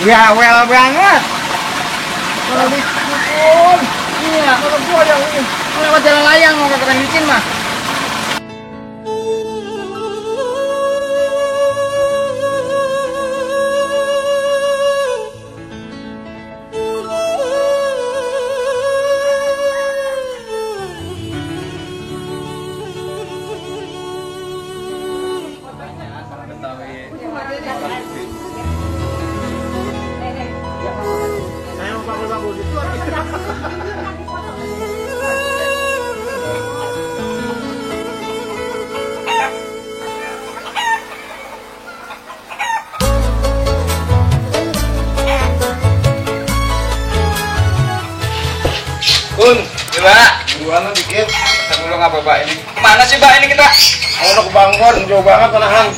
Ya, well banget. Kalau dipukul, iya, kalau gua yang lewat jalan layang mau ke keren licin mah. Kun, coba buruan dikit. Kita dulu nggak apa-apa ini. Kemana sih Pak ini kita? Mau ke Bangkon, jauh banget panahan.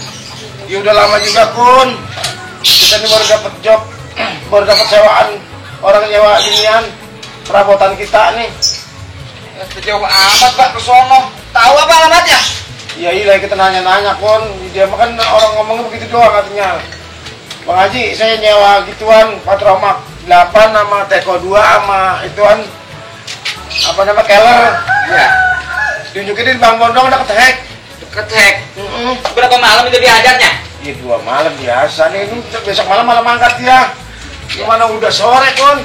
Ya udah lama juga Kun. Kita ini baru dapat job, baru dapat sewaan orang nyewa ginian perabotan kita nih. Sejauh amat Pak ke sono. Tahu apa alamatnya? Iya iya kita nanya-nanya Kun. Dia makan orang ngomongnya begitu doang katanya. Bang Haji, saya nyewa gituan Patromak 8 sama Teko 2 sama ituan apa nama Keller. Iya. Tunjukin di Bang Bondong deket hack. Deket hack. Berapa malam itu diajarnya? Iya 2 malam biasa nih. Ini besok malam angkat dia. Gimana udah sore Kun?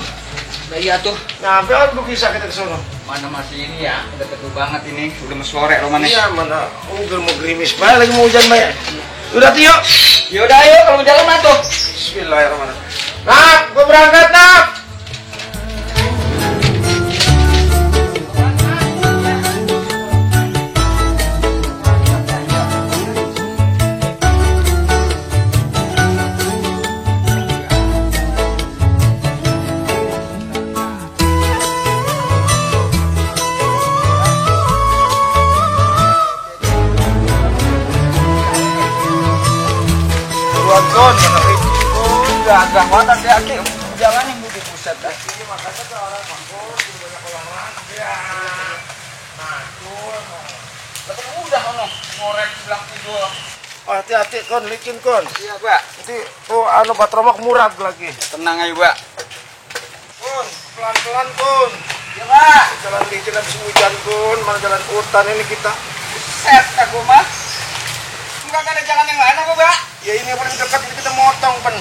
Nah, iya tuh. Nyampe udah bisa kita ke sono. Mana masih ini ya? Udah teduh banget ini. Udah mau sore romannya. Iya mana? Udah mau gerimis banget lagi mau hujan banyak. Udah Tio. Yaudah ayo kalau mau jalan atuh. Bismillahirrahmanirrahim. Nak, gua berangkat nak. Kon, gagah banget hati-hati. Jangan yang di pusat dah. ini makanya ke orang Bangkon, banyak olahraga. Ya. Nah, Ketemu udah ono ngorek sebelah tidur. oh, hati-hati Kon, licin Kon. Iya Pak. Nanti tuh anu Patromak murad lagi. Tenang aja Pak. Kon, pelan-pelan Kon. Iya Pak. Jalan licin habis hujan Kon, mana jalan hutan ini kita. Set aku mah. Enggak ada jalan yang lain apa Pak? Ya ini yang paling dekat ini kita motong pen.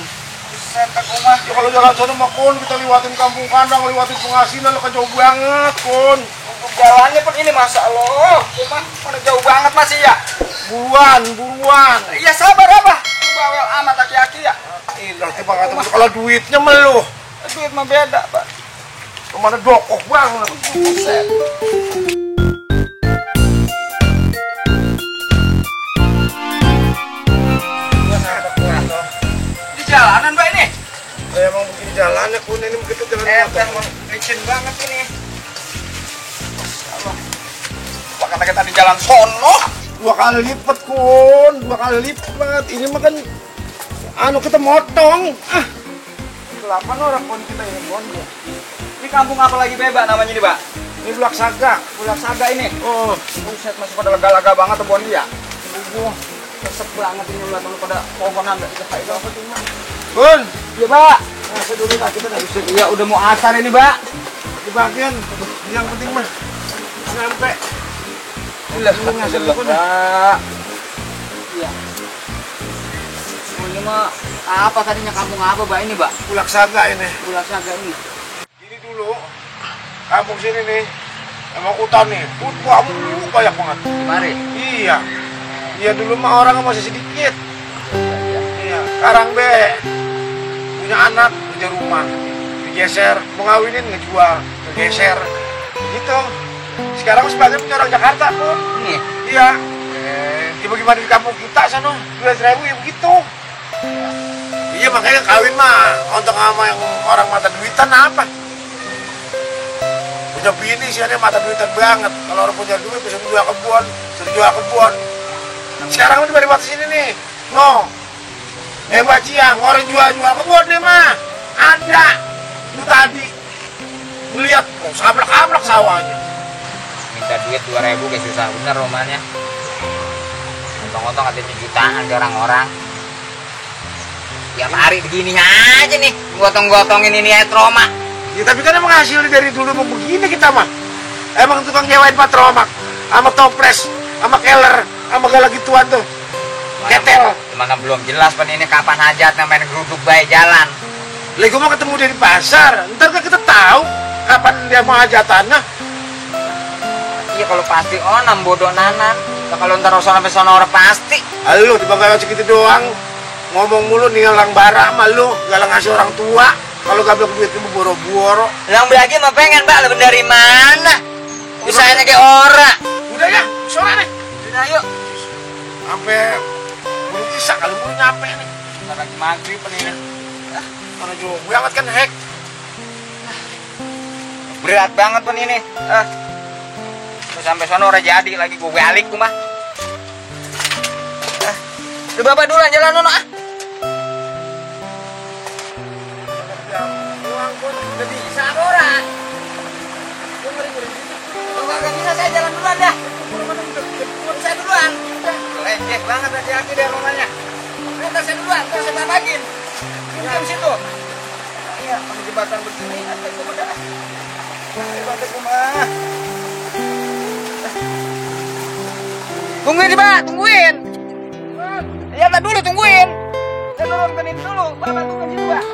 Set aku mah. Ya kalau jalan sana mah Kon, kita lewatin kampung kandang, lewatin pengasinan, lo kan jauh banget Kon. Untuk jalannya pun ini masa Allah. Cuma mana jauh banget masih ya. Buruan. Iya sabar apa? Bawel amat aki-aki ya. Ilah, tiba kata kalau duitnya meluh. Duit mah beda Pak. Kemana dokoh banget. Set. Di jalanan Pak ini. Ya emang begini jalannya Kun, ini begitu jalan motor. Emang licin banget ini. Allah. Kata kita di jalan sono. 2 kali lipat Kun, 2 kali lipat. Ini mah kan anu kita motong. 8 orang Kun kita ini Kun. Ini kampung apa lagi bebak namanya ini Pak? Ini Bulak Saga. Bulak Saga ini. Oh, Buset masih pada lega-lega banget tuh Bondi ya. Resep banget ini ulat pada pohonan enggak bisa kayak apa tuh Pak. Kun, Iya Pak. nah, saya dulu kita nggak bisa Iya udah mau asar ini Pak. di bagian. Yang penting mah sampai. Ulah ngasih Kun. Pak. Iya. Oh, ini mah apa tadinya kampung apa Pak ini Pak? Bulak Saga ini. Bulak Saga ini. Ini dulu kampung sini nih emang hutan nih. Kamu banyak banget. Kemari. Iya. Iya dulu mah orang masih sedikit. Iya. Sekarang be punya anak, punya rumah, digeser, mau ngawinin ngejual, ngegeser, gitu. Sekarang sebagai punya orang Jakarta pun. Ini. Iya. Ya bagaimana di kampung kita sana 12.000 ya begitu. Iya makanya kawin mah untuk sama yang orang mata duitan apa? Punya bini sih ada mata duitan banget. Kalau orang punya duit bisa jual kebun, jual kebun. Sekarang udah batas ini nih, no. Baciang, orang jual kebun deh mah. Ada, itu tadi. Melihat, sablak-sablak sawahnya. Minta duit 2.000 kayak susah bener romannya. Otong-otong katanya jutaan ke orang-orang. Tiap hari begini aja nih, gotong-gotongin ini Etromak. Ya tapi kan emang hasilnya dari dulu emang begini kita mah. Emang tukang nyewain patromak, sama toples, sama keller, sama galak gituan tuh. Ketel. Mana belum jelas pan ini kapan hajatnya main geruduk bayi jalan. Lah gua mau ketemu dia di pasar. Ntar kan kita tahu kapan dia mau hajatannya. Iya kalau pasti onam bodoh nanan. Nah, kalau ntar sampai sono orang pasti. Halo, dibanggakan segitu doang. Ngomong mulu nih ngalang bara sama lu, galang ngasih orang tua. Kalau gak duit lu boro-boro. Yang beli mah pengen, Mbak. Lebih dari mana? Usahanya kayak ora. Udah ya, sore nih. Udah yuk. Sampai belum bisa kalau mau nyampe nih. Ntar lagi maghrib ini. Mana jauh banget kan hek. Berat banget pun ini. Terus sampai sono ora jadi lagi gue balik tuh mah. Udah bapak duluan jalan nono ah. Uang pun Udah bisa ora. Kalau nggak bisa saya jalan duluan dah. Saya duluan. Leceh banget hati-hati deh rumahnya. Ntar saya duluan, ntar saya babakin. Di situ. Iya, pakai jembatan begini. Aduh, udah. Jembatan rumah. Tungguin sih, Pak. Tungguin. Ya, Pak, dulu tungguin. Saya turunkan ini dulu. Bapak tunggu situ, Pak.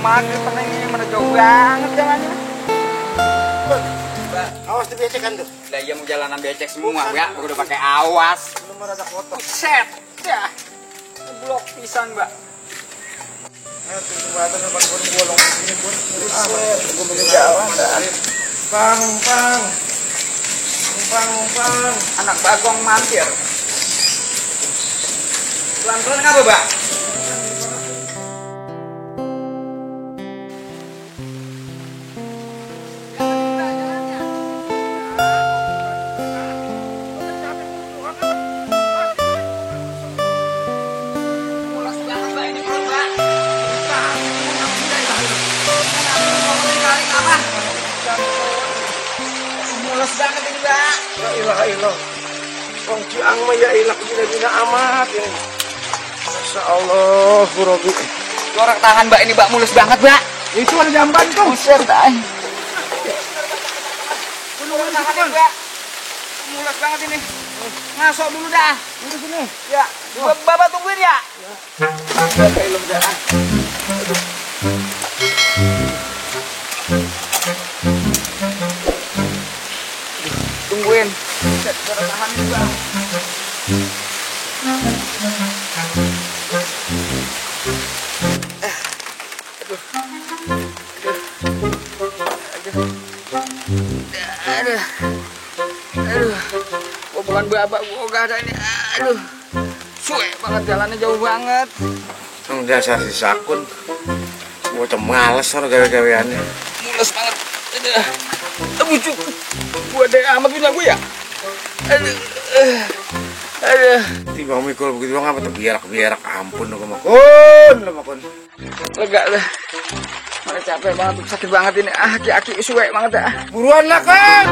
Maghrib pernah ini mana jauh banget jalannya. awas di becek kan tuh. Lah iya mau jalanan becek semua ya, udah pakai awas. Belum ada kotor. Set, dah. Blok pisan, Mbak. Jembatan dapat bolong ini pun. Gue beli jalan dah. Pang. Anak bagong mampir. Pelan-pelan ngapa, Mbak? Mulas banget ini, Mbak. La ilaha illallah. Wong Ciang mah ya ilah bina-bina amat ini. Masya Allah, Robi. Corak tangan, Mbak, ini, Mbak, mulus banget, Mbak. Itu ada jamban tuh. Buset, ay. Mulus tangan ini, Mbak. Mulus banget ini. Ngasok dulu dah. Ini sini. Ya, Bapak tungguin ya. Pakai ilmu jalan. Tungguin. Corak tangan juga. Aduh, gua bukan babak, gua gak ada ini. Aduh, suwe banget jalannya jauh banget. Dasar si Sakun. Bocah males orang gawe-gaweannya. Mules banget. Aduh, bujuk. Gua deh amat punya gua ya. Aduh. Tiba mikul begitu doang apa terbiarak-biarak. Ampun lo makun. Lega lah. Mana capek banget, sakit banget ini. Aki-aki suwe banget dah. Buruan lah kan.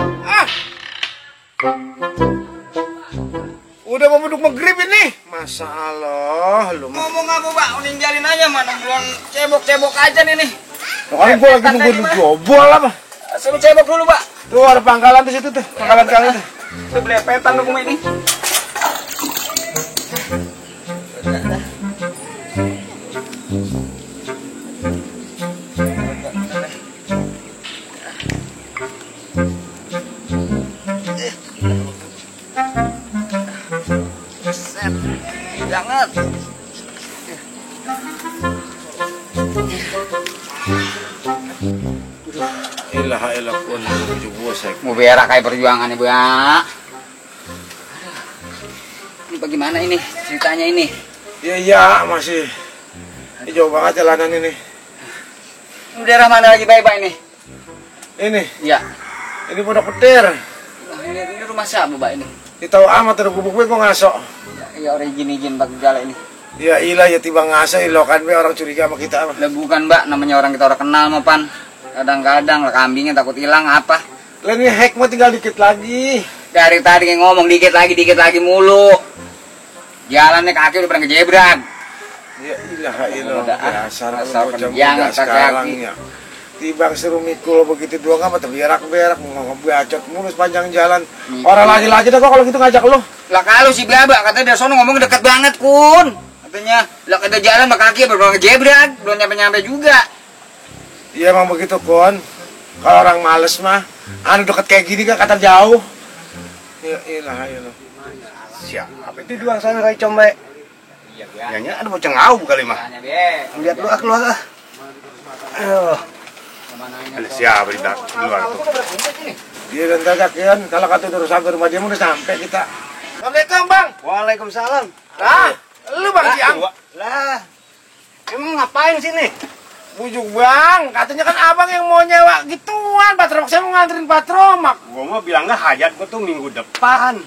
Udah mau duduk maghrib ini. Masa Allah lu mah. Ngomong apa, Pak? Ninggalin aja mana belum cebok-cebok aja nih. Makanya gua lagi nunggu lu jobol lah mah. Suruh cebok dulu, Pak. Tuh ada pangkalan di situ tuh. Pangkalan kali tuh. Udah belepetan lu rumah ini. banget. Ilah pun bujuk gua saya. Mau berak kayak perjuangan ibu ya. Ini bagaimana ini ceritanya ini? Iya masih. Ini jauh banget jalanan ini. Ini daerah mana lagi baik ini? Ini. Iya. Ini Pondok Petir. Ini rumah siapa Mbak ini? Ditahu amat ada gubuk gue ngasok. Ya orang izin bagi jalan ini. Ya ilah ya tiba ngasok ilokan be orang curiga sama kita. Lah bukan Mbak, namanya orang kita orang kenal mah pan. Kadang-kadang lah kambingnya takut hilang apa? Lah ini hack mah tinggal dikit lagi. Dari tadi ngomong dikit lagi mulu. Jalannya kaki udah pernah ngejebrak. Ya ilah Dasar bocah penjangan sekarang kaki. ya. Tiba seru mikul begitu doang apa berak ngomong bacot mulu sepanjang jalan. Orang lagi-lagi dah kok kalau gitu ngajak lu. Lah kalau si Blaba katanya dari sono ngomong deket banget kun. Katanya lah kita jalan sama kaki baru ngejebrak, belum nyampe juga. Iya emang begitu kon. Kalau orang males mah, anu deket kayak gini kan kata jauh. Ya ilah. Siapa itu doang sana kayak combe. Iya, Nyanyi ada bocah ngau kali mah. Lihat lu keluar ah. Aduh. Ada siapa di luar tuh? Dia dan tagakian kalau kata terus sampai rumah dia udah sampai kita. Assalamualaikum bang. Waalaikumsalam. Lah, lu bang Siang. Lah, emang ngapain sini? Bujuk bang, katanya kan abang yang mau nyewa gituan. Patromak saya mau nganterin patromak. Gua mau bilangnya hajat gua tuh minggu depan.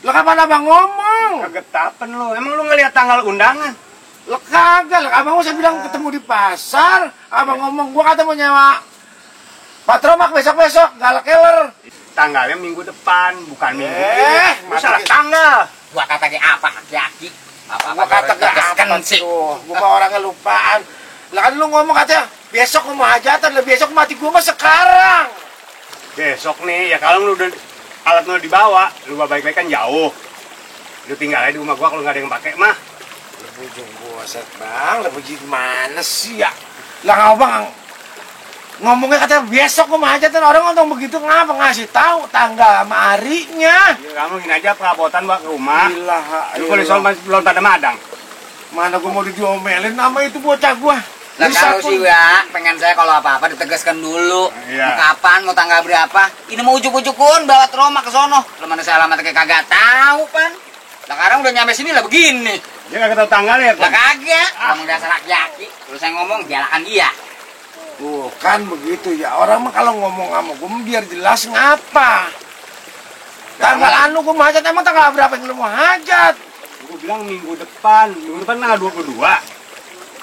Lah kapan abang ngomong? Kegetapan lu. Emang lu ngeliat tanggal undangan? Lah kagak, lah abang saya bilang ketemu di pasar. Abang ngomong gua kata mau nyewa patromak besok-besok, galak keler. Tanggalnya minggu depan, bukan minggu ini. Lu masa salah gitu? tanggal. Gua kata kayak apa aki-aki? Gua kata gak sih. Gua mah orangnya lupaan. Lah kan lu ngomong katanya besok mau hajatan, lah besok mati gua mah sekarang. Besok nih, ya kalau lu udah alat lu dibawa, lu baik-baik kan jauh. Lu tinggal aja di rumah gua kalau nggak ada yang pakai mah. Bujung gua set bang, lah buji gimana sih ya? Lah abang ngomongnya katanya besok mau hajatan, orang ngomong begitu ngapa ngasih tahu tanggal sama harinya? Ya, kamu gini aja perabotan buat ke rumah. Ilah, Lu boleh soal belum pada madang. mana gua mau diomelin nama itu bocah gua. Lah kalau sih ya, pengen saya kalau apa-apa ditegaskan dulu. Iya. Mau kapan, mau tanggal berapa? Ini mau ujuk-ujuk kun, bawa Roma ke sono. Lah mana saya alamatnya kayak kagak tahu, Pan. Lah sekarang udah nyampe sini lah begini. Dia kagak tahu tanggalnya, Lah Pak. kagak, kamu dasar laki-laki. Terus saya ngomong, jalakan dia. Bukan begitu ya, orang mah kalau ngomong sama gua biar jelas ngapa. Tanggal anu gua mau hajat, emang tanggal berapa yang lu mau hajat? Gua bilang minggu depan tanggal 22.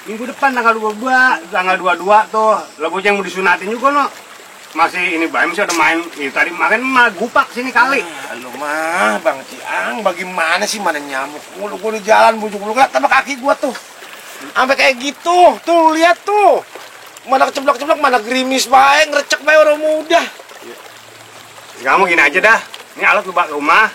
Minggu depan tanggal 22 tuh. Lah bocah yang mau disunatin juga no. Masih ini bayi masih ada main. Tadi makan mah gupak sini kali. Lu mah Bang Ciang, bagaimana sih mana nyamuk mulu gua di jalan bujuk lu lihat sama kaki gua tuh. Sampai kayak gitu. Tuh lihat tuh. Mana keceblok-ceblok, mana gerimis bae, ngrecek bae orang muda. Kamu gini aja dah. Ini alat lu bawa ke rumah.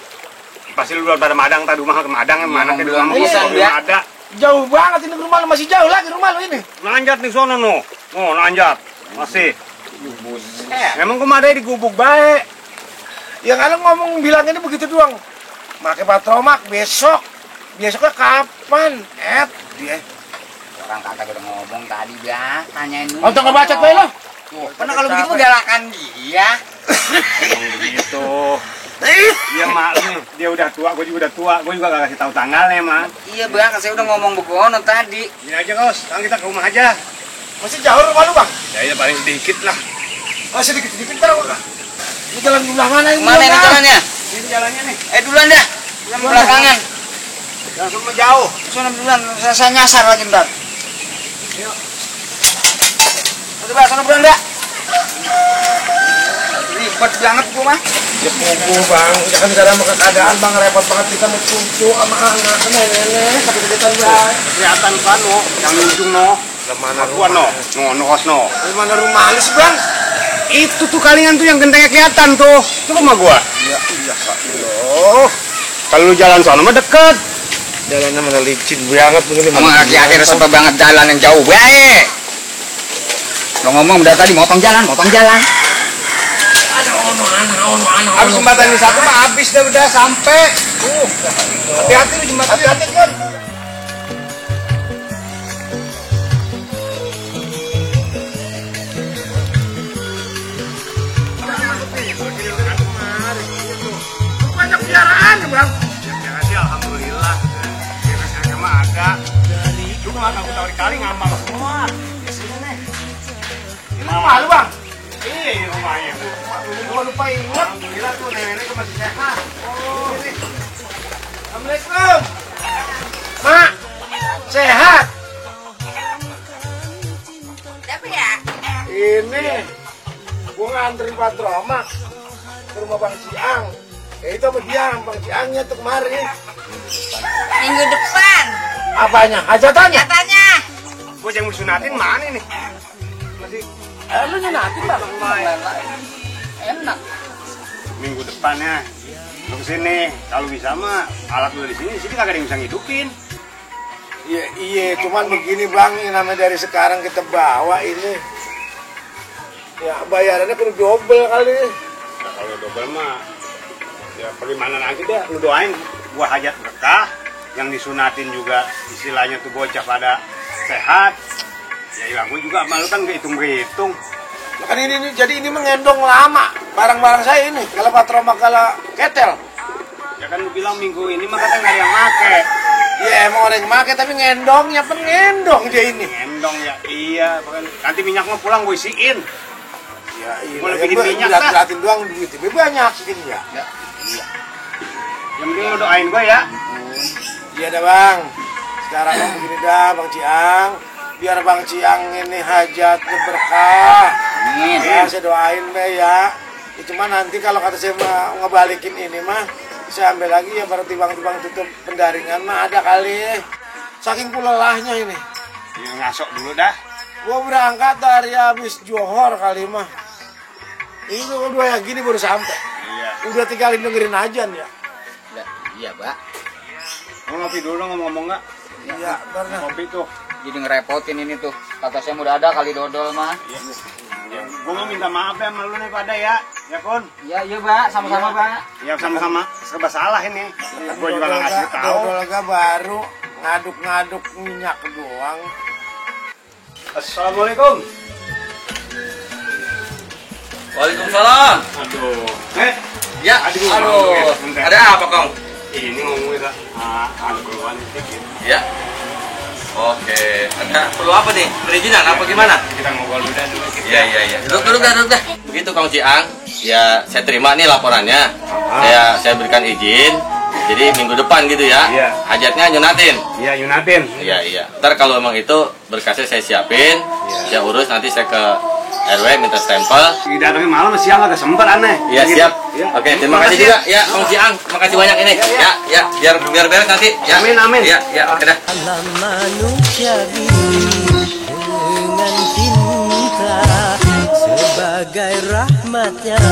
Pasti lu udah pada madang tadi rumah ke madang mana ke rumah bisa, belum ya. ada. Jauh banget ini rumah lu, masih jauh lagi rumah lu ini. Nanjat nih sono no. Oh, nanjat. Masih. Emang kemana di gubuk baik. Ya kalau ngomong bilangnya begitu doang. Pakai patromak besok. Besoknya kapan? Dia. Orang kata udah ngomong tadi ya, tanyain dulu. Untuk ngebacot bae lo. Tuh, karena kalau begitu galakan dia. Begitu. Dia maklum, dia udah tua, gue juga udah tua, gue juga gak kasih tahu tanggalnya emang. Iya bang, saya udah ngomong begono tadi. Gini aja kos, sekarang kita ke rumah aja. Masih jauh rumah lu, Bang? Ya paling sedikit lah. Oh, sedikit-sedikit ntar. Ini jalan belah mana ini? Mana ini jalannya? Ini jalannya nih. Duluan dah. Yang belakangan. Jangan semua jauh. Soalnya duluan, saya nyasar lagi ntar. Yuk. Coba, sana duluan dah. Ribet banget gua mah. Ya pugu, Bang. Ya kan sekarang mau keadaan, Bang. Repot banget kita mau cucu sama anak sama nenek. Sakit-sakitan, Bang. Kelihatan kan no, yang ujung no. Mana Gua no, no kos no. Mana rumah Alis, Bang? Itu tuh kalian tuh yang gentengnya kelihatan tuh. Itu rumah gua. Ya, iya, Kak. Loh. Kalau lu jalan sono mah deket. Jalannya mana licin banget begini. Emang akhir-akhir sempat banget jalan yang jauh baik. Lo ngomong udah tadi motong jalan. Habis jembatan ini satu mah habis dah udah sampai. Hati-hati lu jembatan. Hati-hati, Kun. bang? Ya kasih alhamdulillah. Kira-kira mah ada. Cuma aku tahu kali ngambang semua. Di sini nih. Ini rumah lu bang? Iya ini rumahnya. Gua lupa ingat. Alhamdulillah tuh nenek masih sehat. Oh. Assalamualaikum. Mak, sehat? Siapa ya? Ini, gua nganterin Pak Roma ke rumah Bang Ciang. Ya itu sama dia, Bang Ciangnya tuh kemarin. Minggu depan. Apanya? Hajatannya? Katanya. Gua yang mau sunatin mana nih? Masih Lu nyunatin bang? Enak. minggu depannya. Lu kesini, kalau bisa mah alat lu di sini kagak ada yang bisa ngidupin. Iya, cuman begini bang, ini namanya dari sekarang kita bawa ini. Ya bayarannya perlu double kali. Nah, kalau double mah, ya bagaimana nanti deh, lu doain gua hajat berkah, yang disunatin juga istilahnya tuh bocah pada sehat. Ya gua juga malu kan kehitung-kehitung. Kan ini jadi ini mengendong lama barang-barang saya ini. Kalau Patroma kalau ketel. Ya kan lu bilang minggu ini mah katanya nggak ada yang make. Ya emang orang yang make tapi ngendongnya pengendong dia ini. Ngendong ya, iya. Nanti minyaknya pulang gua isiin. Ya iya. Boleh bikin minyak, Lihat-lihatin doang duit tapi banyak ini ya. Iya. Yang penting lu doain gua ya. Iya dah bang. Sekarang bang begini dah Bang Ciang. Biar Bang Ciang ini hajatnya berkah. Amin. Ya saya doain deh ya. Ya cuma nanti kalau kata saya mau ngebalikin ini mah saya ambil lagi ya baru timbang-timbang tutup pendaringan mah ada kali. Saking pulelahnya ini. Ya ngasok dulu dah. Gua berangkat dari habis johor kali mah. Ini gua dua yang gini baru sampai. Iya. Udah tinggalin dengerin ajan ya. Iya, Pak. Mau ngopi dulu ngomong-ngomong nggak? Iya, pernah. Ngopi tuh. Jadi ngerepotin ini tuh. Kata saya udah ada kali dodol mah. Iya. Ya, gua mau minta maaf ya sama lu nih pada ya. Ya Kun. Iya, Pak. Sama-sama, Pak. Ya sama-sama serba salah ini. Gua juga nggak ngasih tahu. Dodol baru ngaduk-ngaduk minyak doang. Assalamualaikum. Waalaikumsalam. Aduh. Ya, aduh. Ada apa, Kong? Ini ngomongin kak. Ada keluhan sedikit. Ya. Oke. Ada perlu apa nih? Perizinan apa gimana? Kita ngobrol dulu dah dulu. Iya. Duduk dah. Begitu Kong Ciang. Ya, saya terima nih laporannya. Saya berikan izin. Jadi minggu depan gitu ya. Iya. Hajatnya nyunatin. Iya, Yunatin. Iya. Ntar kalau emang itu berkasnya saya siapin, saya urus nanti saya ke RW minta stempel. Datangnya malam siang agak sempet aneh. Iya Gitu. siap. Ya. Oke, terima kasih juga ya Kong Ciang. Makasih banyak ini. Ya, biar beres nanti. Ya. Amin. Ya, oke dah. Alam manusia ini dengan cinta sebagai rahmatnya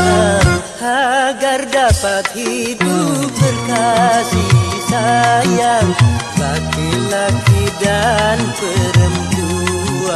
agar dapat hidup berkasih sayang laki-laki dan perempuan.